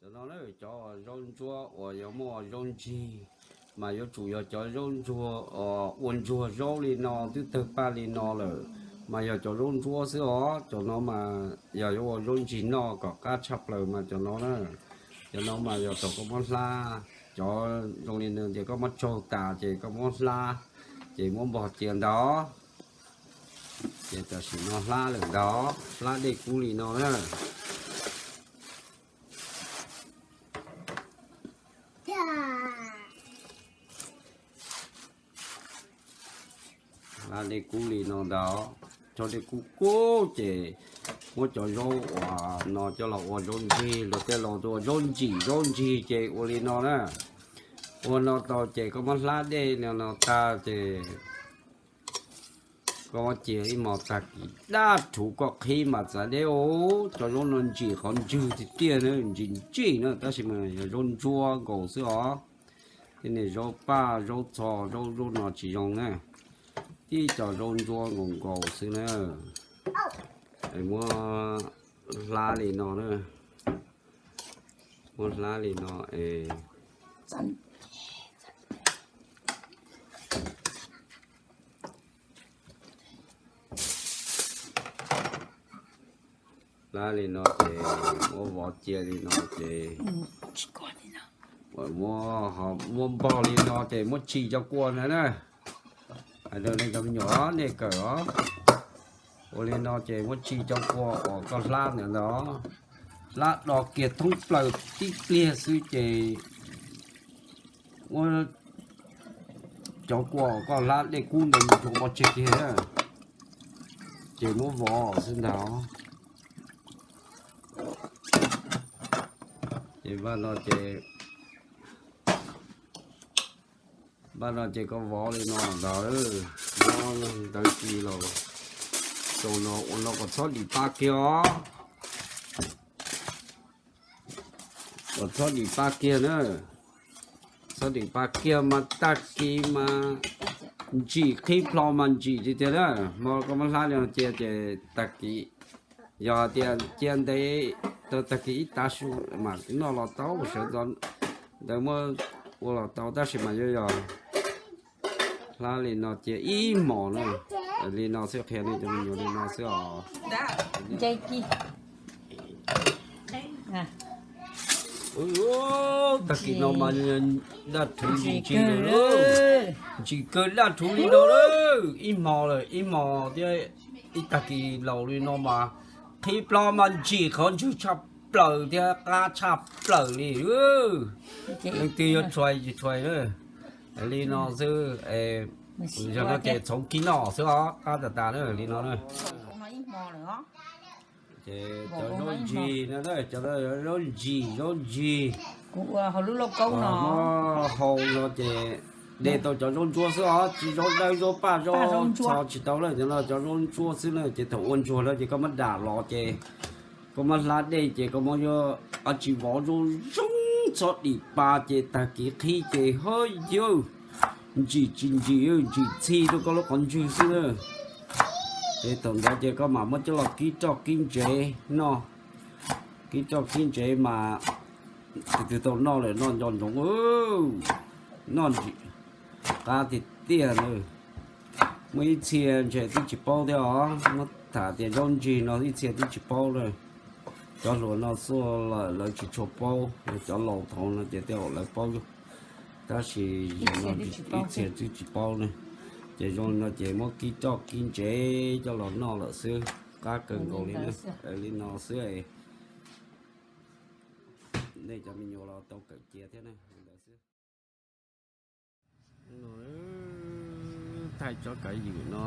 Cov no cov zaub ntsuab uas yog muaj zaub ntsig, mas yuav tsum yog cov zaub ntsuab, ua ntsuag zaub li no twb tawg paj li no lawm, mas yog cov zaub ntsuab xwb os. Cov no mas yog yuav ua zaub ntsig noj kom qab tshaj plaws mas cov no na. Cov no mas yog thaum koj muab hlab, cov zoo li no ces koj muab tsaug tas ces koj muab hlab, ces muab npog cia ntawd. Ces tam sim no hlab lawm ntawd, hlab dej kub li no na. Hlab dej kub li no ntawd, tso dej kub kub ces muab cov zaub uas no coj los ua zaub ntsig, luag tej laus ua zaub ntsim zaub ntsig ces ua li no na. Ua no tau ces koj muab hlab dej no no tag ces koj muab cia ib hmos tag kis dab rhuv koj qhib mas txav deb. Cov zaub no ntsim qhov ntswg tiag tiag na, ntsim ntsim na, tab sis mas yog zaub ntsuab nkaus xwb os. Tej niag zaub paj zaub txho zaub zaub no tsis zoo na, tib co zaub ntsuab nkaus nkaus xwb na. Muab hlab li no na, muab hlab li no es hlab li no ces muab vov cia li no ces muab, muab npog li no ces muab tsim cov kua ntawd na. Hais rau nej cov me nyuam nej kawm os. Ua li no ces muab tsim cov kua uas koj hlab ntawd ntag, hlab do kiag thoob plaws tib pliag xwb ces muab cov kua uas koj hlab dej kub ntawd mus rau pov tseg kiag, ces muab vov xwb ntag. Ces npaj no ces, npaj no ces koj vov li no ntag, vov ntawd tsis los xaus no ua no kom txhob dim pa kiag os. Kom txhob dim pa kiag na. Txhob dim pa kiag mas tag kis mas ntsim qhib plho mas ntsim tiag tiag na. Hmo koj muab hlab li no cia ces tag kis, yog hais tias cia ntev tau tag kis ib tav su mas noj los tau, sawv ntxov ntawd muab ua los tau, tab sis mas yuav yog hlab li no cia ib hmos na. Li no xwb, qhia nej cov me nyuam li no xwb os. Tag kis no mas daj rhuv ntsim ntsim lawm, ntsim kawg daj rhuv li no lawm, ib hmos lawm, ib hmos thiab ib tag kis laus li no mas qhib plho mas ntsim qhov ntswg tshaj plaws thiab qab tshaj plaws li. Leej twg yuav tshua tsis tshua li no xwb. Yog no ces txhoov kib noj xwb os, qab tas tas li no. Ces cov zaub ntsim no, cov zaub ntsim, zaub ntsim, kuv ua hauv lub lauj kaub no, hau no ces de tau cov zaub ntsuab xwb os, tsis zaub dawb zaub paj zaub txho tsis tau lawm, cov no cov zaub ntsuab xwb na. Ces thaum ua ntsuag no ces koj muab dam los ces koj muab hlab dej ces koj muab yuav tsis vov zoo zoo, txhob dim pa ces tag kis qhib ces ha yawg, ntsim tsis ntsim, ntsim txhij rau koj lub qhov ntswg xwb na. Ces thaum ntawd ces koj mam muab coj los kib roj kib ntsev noj. Kib roj kib ntsev mas tus twg tau noj lawm noj nco ntsoov, noj ntsim qab tiag tiag na. Muaj ib txhia ntshe twb tsis paub thiab os, muab tham tias zaub ntsig no ib txhia twb tsis paub na. Cov hluas no xub lawm lawv tsis tshua paub, cov laus thaud no ces tej zaum lawv paub, tab sis yog no ib txhia twb tsis paub ne. Ces zoo li no ces muab kib roj kib ntsev coj los noj lawm xwb, qab kawg nkaus li na. Li no xwb, nej cov me nyuam los tau kawm cia thiab na. Thaij tsob kav ywm no,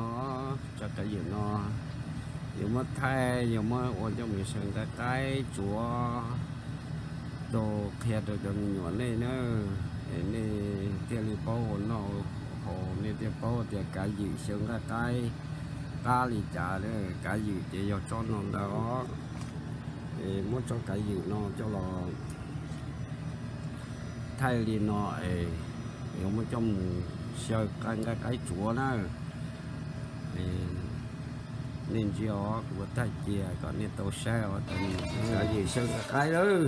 tsob kav ywm no yuav muab thaij, yuav muab ua coj mus xyaw nqaij qaib tsuav rau qhia rau cov me nyuam nej na, es nej thiaj li paub ua noj haus, nej thiaj paub tias kav ywm xyaw nqaij qaib qab li cas. Kav ywm ces yog tsob no ntag os. Es muab tsob kav ywm no coj los thaij li no es yuav muab coj mus xyaw nqaij qaib tsuav na. Nej ntsia os, kuv ua thaij cia kom nej tau saib os. Kav ywm xyaw nqaij qaib lawm.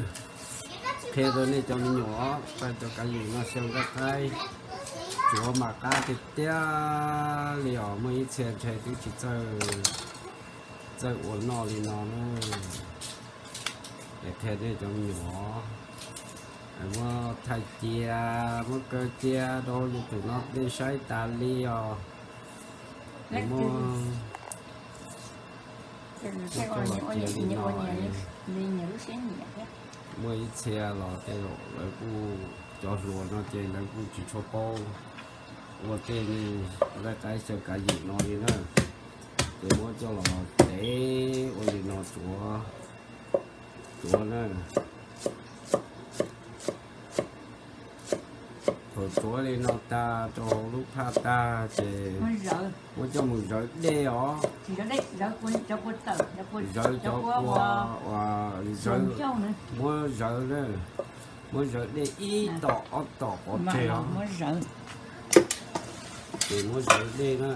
Qhia rau nej cov me nyuam, pab cov kav yim no xyaw nqaij qaib tsuav mas qab tiag tiag li os. Muaj ib txhia ntshe twb tsis txawj ua noj li no na. Es qhia nej cov me nyuam, muab thaij cia, muab kaw cia rau YouTube no nej saib tas li os. Muab, muab coj los cia li no. Muaj ib txhia los tej zaum lawv kuj, cov hluas no ces lawv kuj tsis tshua paub ua tej nqaij qaib xyaw kav yim no li na. Ces muab coj los tev ua li no tsuav, tsuav na. Thaum tsuav li no tag rau lub phaj tag ces muab coj mus zawv dej os. Zawv cov kua, muab zawv na, muab zawv dej ib tom ob tom pov tseg os. Ces muab zawv dej na.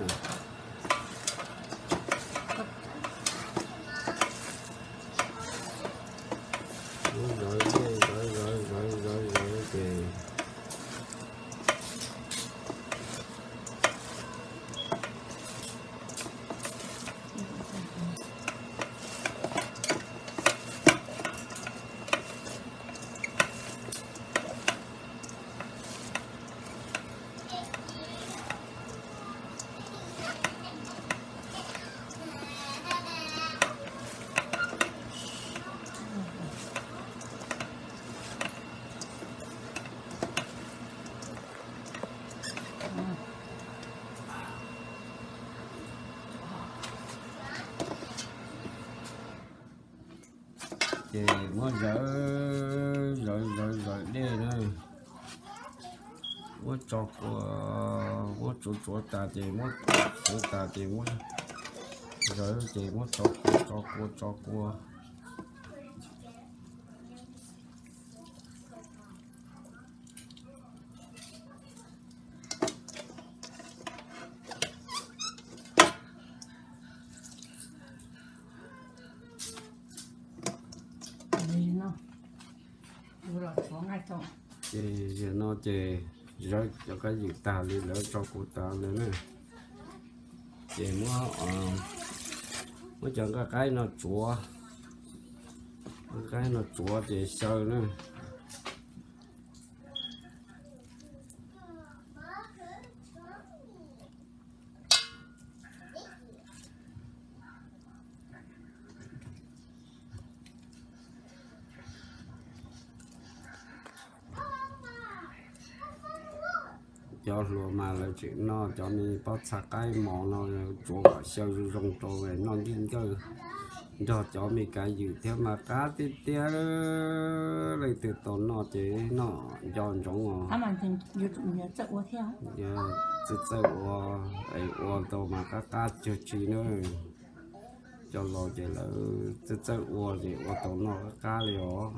Muab zawv dej, zawv zawv zawv zawv zawv ces Ces muab zawv, zawv zawv zawv dej na. Muab tso kua, muab tsuav tsuav tas ces muab tsuav tas ces muab zawv ces muab tso kua, tso kua, tso kua. Ces yam no ces zawv cov kab yim tag li lawv tso kua tas lawm na. Ces muab, muab cov nqaij qaib no tsuav, nqaij qaib no tsuav ces xyaw na. Cov hluas mas lawv tseem noj cov me pob txha qaib mos no, tsuav kom xyaw zoo zoo rau noj nkeeg nkawj nrog cov me kav ywm thiab mas qab tiag tiag. Leej twg tau noj ces noj nco ntsoov os. Txawj txawj ua, es ua tau mas qab qab cuag tsi na. Cov laus ces lawv txawj txawj ua ces ua tau noj qab qab li os.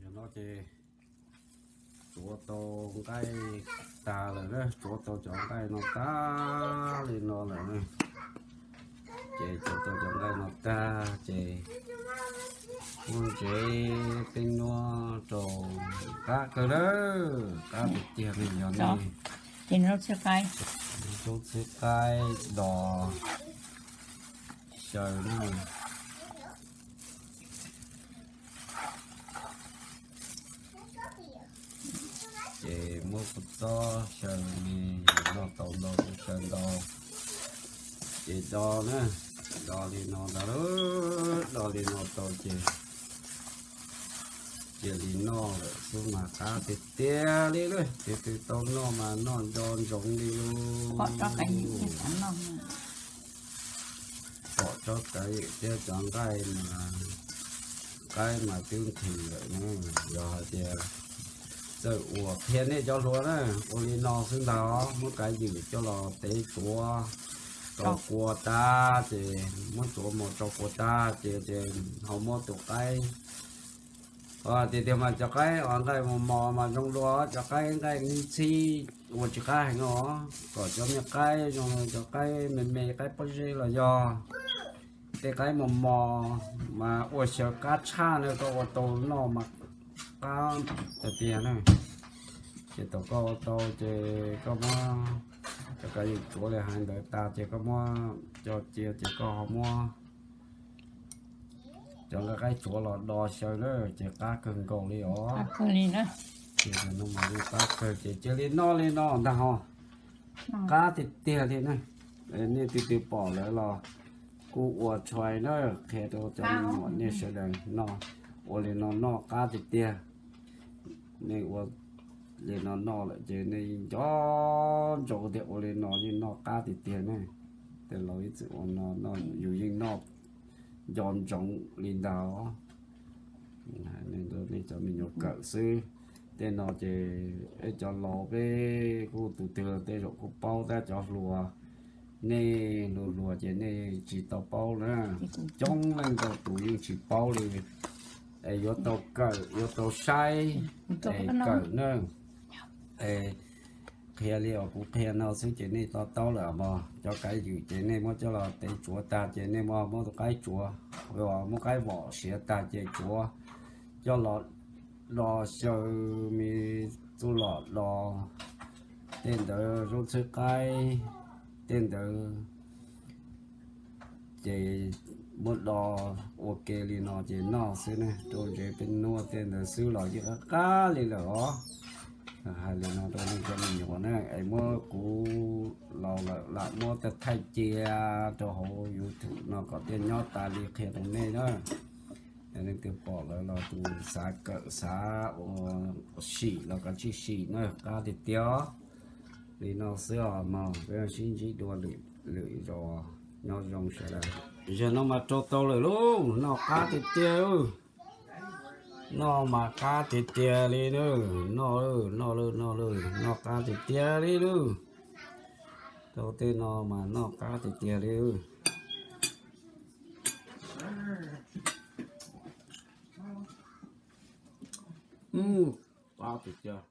Yog no ces tsuav tau nqaij tag lawm na, tsuav tau cov nqaij no tag li no lawm na. Ces tsuav tau cov nqaij no tag ces muab ntsev tej nyuag rau, qab kawg lawm, qab tiag tiag li yog no. Zaub txhwb qaib, zaub txhwb qaib dos, Xyaw na. Ces muab kua txob xyaw ne, noj tau ntau kuj xyaw ntau. Ces do na, do li no ntag, do li no tau ces cia li noj lawm xwb mas qab tiag tiag li lawm. Ces tus tau noj mas noj nco ntsoov li lawm. Pom tsob kav thiab cov nqaij mas, qaib mas twb nqhis lawm na. Yog hais tias txawj ua, qhia nej cov hluas na, ua li no xwb ntag, muab kav ywm coj los tev tsuav rau kua tag ces muab tsuav mos rau kua tag ces, ces ho muab tus qaib, tiag tiag mas cov qaib nqaij mos mos mas zoo dua, cov qaib nqaij ntxhib ua tsis qab heev os. Kom cov me qaib zoo, cov qaib me me, qaib pob zeb los yog tej qaib mos mos mas ua xyaw qab tshaj na, koj ua tau noj mas qab tiag tiag na. Ces thaum koj ua tau ces koj muab cov kav ywm tsuav li hais ntawd tag ces koj muab coj cia ces koj ho muab cov nqaij qaib tsuav los do xyaw na, ces qab kawg nkaus li os. Ces qab kawg ces cia li noj li no ntag ho. Qab tiag tiag li na. Nej twb twb pom lawm los kuj ua tshais na, qhia rau cov me nyuam nej sawv daws noj, ua li no noj qab tiag tiag. Nej ua li no noj lawm ces nej nco ntsoov tias ua li no yeej noj qab tiag tiag ne. Tej laus ib txwm ua no, yus yeej noj nco ntsoov li ntag. Nej cov me nyuam kawm xwb. Tej no ces peb cov laus peb kuj tus twg tej zaum kuj paub tab, cov hluas, nej hluas hluas ces nej tsis tau paub na. Coob leej ntau tus yeej tsis paub li. Es yuav tau kawm, yuav tau saib es kawm na. Es qhia li uas kuv qhia no xwb ces nej to taub lawm mog. Cov kav ywm ces nej muab coj los tev tsuav tag ces nej muab, muab tus qaib tsuav, muab qaib vom siav tag ces tsuav coj los do xyaw me txuj lom do tej ntawd, zaub txhwb qaib tej ntawd, ces muab do ua ke li no ces noj xwb ne. Rau ntsev peb nuab tej ntawd xwb los yeej qab qab li lawm os. Hais li no rau nej cov me nyuam na, es muab kuv laus lawm lam muab thaij cia rau hauv YouTube no kom thiaj nyob tas li qhia rau nej na. Leej twg pom lawm los tus xav kawm xav ua sim los kav tsij sim na, qab tiag tiag. Li no xwb os mog, peb sib ntsib dua lwm zaus, nyob zoo sawv daws. Zaum no mas rau tau lawm lauj, noj qab tiag tiag. Noj mas qab tiag tiag li na, noj, noj, noj, noj qab tiag tiag li lauj. Rau tej no mas noj qab tiag tiag li. Qab tiag tiag.